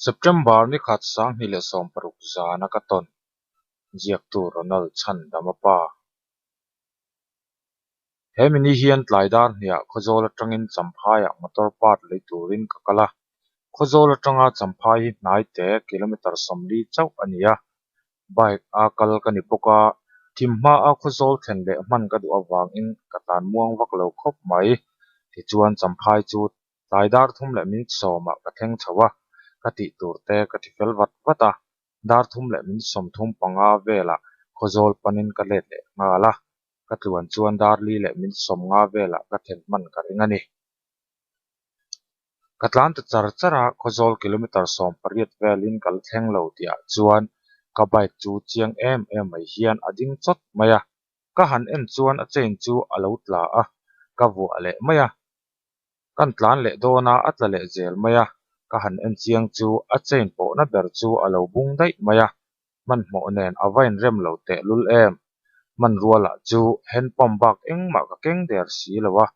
September ni khat 2016 zana ka tawn ziaktu Ronald Chhandama pa. He mini hian tlai dar hniah Khawzawl atangin Champhaiah motor part lei turin ka kal a. Khawzawl atanga Champhai hi hnai te kilometre 40 chauh a ni a. Bike a kal ka ni bawk a, thim hma a Khawzawl thlen leh hman ka duh avangin ka tlan muang vak lo khawp mai. Tichuan Champhai chu tlai dar thum leh minute sawmah ka thleng chho a, ka tih tur te ka ti fel vat vat a. Dar thum leh minute 35 velah Khawzawl panin ka let leh nghal a, ka tluan chuan dar li leh minute 50 velah ka thlen hman ka ring a ni. Ka tlan ta char char a, Khawzawl kilometre 18 velin ka la thleng lo tihah chuan ka bike chu chiang em em mai hian a ding chawt mai a, ka han en chuan a chain chu a lo tla a, ka vuah leh mai a. Kan tlan leh dawn a, a tla leh zel mai a, ka han en chiang chu a chain pawhna ber chu a lo bung daih mai a, hmanhmawh nen a va inrem lo tehlul em. Hmanrua lah chu hand pump bak engmah ka keng der si lo a,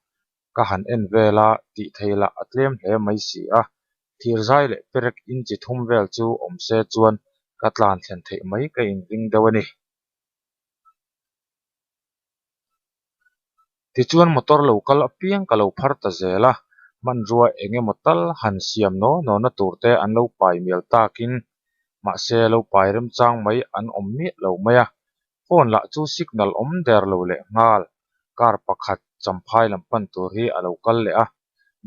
ka han en vel a, tih theih lah a tlem hle mai si a, thirzai leh perek inchi thum vel chu awm se chuan ka tlan thlen theih mai ka inring deuh a ni. Tichuan motor lo kal apiang ka lo phar ta zel a, hmanrua eng emaw tal han siam naw naw na tur te an lo pai mial takin, mahse lo pai remchang mai an awm miah lo mai a, phone lah chu signal awm der lo leh nghal, car pakhat Champhai lam pan tur hi a lo kal leh a,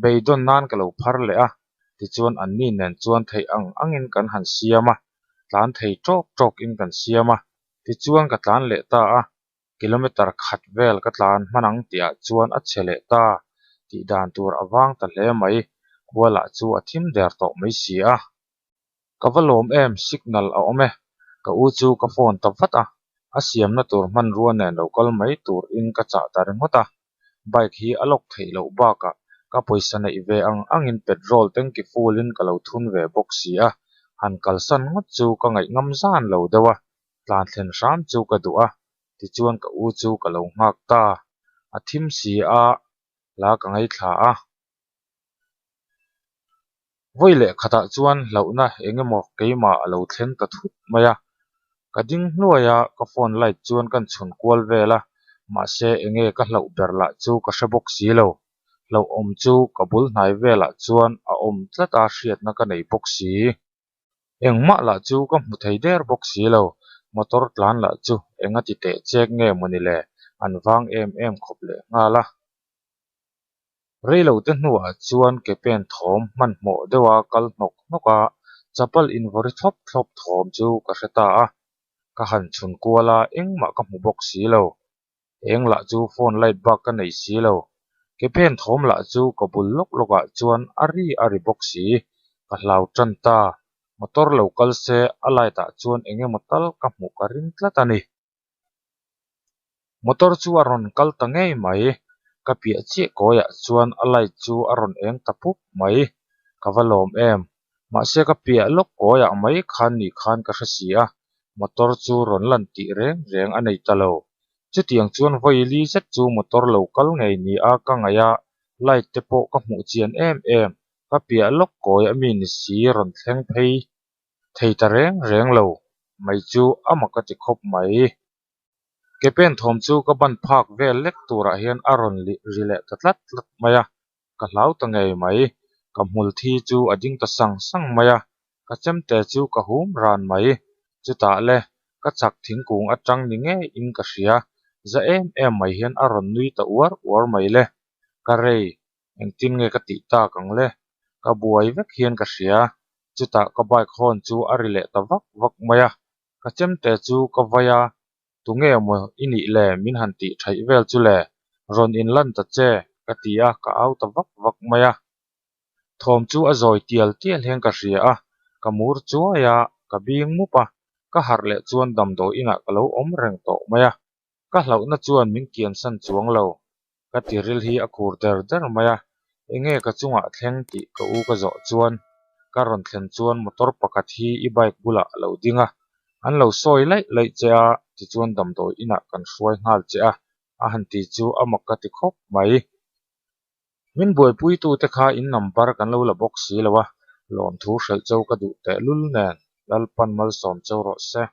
beidawn nan ka lo phar leh a, tichuan anni nen chuan theih ang angin kan han siam a, tlan thei tawk tawkin kan siam a, tichuan ka tlan leh ta a. Kilometre khat vel ka tlan hman ang tihah chuan a chhe leh ta tih dan tur a vang ta hle mai, khua lah chu a thim der tawh mai si a. Ka va lawm em, signal a awm e, ka u chu ka phone ta vat a, a siamna tur hmanrua nen lo kal mai turin ka chah ta ringawt a, bike hi a lock theih loh bakah ka pawisa neih ve ang angin petrol tanki full in ka lo thun ve bawk si a, han kalsan ngawt chu ka ngaih ngam zan lo deuh a, tlan thlen hram chu ka duh a, tichuan ka u chu ka lo nghak ta, a thim si a, hla ka ngaithla a. Vawi leh khatah chuan hlauhna eng emaw keimah a lo thleng ta thut mai a, ka ding hnuai a, ka phone light chuan kan chhun kual vel a, mahse eng nge ka hlauh ber lah chu ka hre bawk si lo, hlauhawm chu ka bul hnai velah chuan a awm tlat a hriatna ka nei bawk si. Engmah lah chu ka hmu thei der bawk si lo, motor tlan lah chu enga ti teh chek nge mawni le, an vang em em khawp leh nghal a. Reilo te hnuah chuan ke pen thawm hmanhmawh deuha kal hnawk hnawk a, chapal invawri thlawp thlawp thawm chu ka hre ta a. Ka han chhun kual a, engmah ka hmu bawk si lo. Eng lah chu phone light bak ka nei si lo. Ke pen thawm lah chu ka bul lawk lawkah chuan a ri a ri bawk si. Ka hlau tan ta. Motor lo kal se a light ah chuan eng emaw tal ka hmuh ka ring tlat a ni. Motor chu a rawn kal ta ngei mai. Ka piah chiah kawiah chuan a light chu a rawn eng ta pup mai. Ka va lawm em. Mahse ka piah lawk kawiah mai khan nih khan ka hre si a. Motor chu rawn lan tih reng reng a nei ta lo. Chutiang chuan vawi li zet chu motor lo kal ngei ni a ka ngaih a, light te pawh ka hmuh chian em em. Ka piah lawk kawi a mi ni si rawn thleng phei thei ta reng reng lo mai chu a mak a ti khawp mai. Ke pen thawm chu ka ban phak vel lek turah hian a rawn ri leh ta tlat tlat mai a, ka hlau ta ngei mai. Ka hmul thi chu a ding ta sang sang mai a, ka chemte chu ka hum ran mai. Chutah le, ka chak thingkung atang ni ngeiin ka hria, za em em mai hian a rawn nui ta uar uar mai le. Ka rei, engtin nge ka tih tak ang le? Ka buai vek hian ka hria. Chutah ka bike hawn chu a ri leh ta vak vak mai a, ka chemte chu ka vai a, tunge maw i nih le min han tih thaih vel chu le, rawn inlan ta che ka ti a, ka au ta vak vak mai a. Thawm chu a zawi tial tial hian ka hria a, ka mur chuai a, ka bing mup a, ka harh leh chuan damdawi inah ka lo awm reng tawh mai a, ka hlauhna chuan min kiansan chuang lo. Ka tiril hi a khur der der mai a, enge ka chungah thleng tih ka u ka zawh chuan ka rawn thlen chuan motor pakhat hi i bike bulah a lo ding a, an lo sawi laih laih che a, tichuan damdawi inah kan hruai nghal che a, a han ti chu a mak ka ti khawp mai. Min buaipuitute kha in number kan lo la bawk si lo a, Lawmthu hrelh cheu ka duh tehlul nen, Lalpan malsawm cheu rawh se.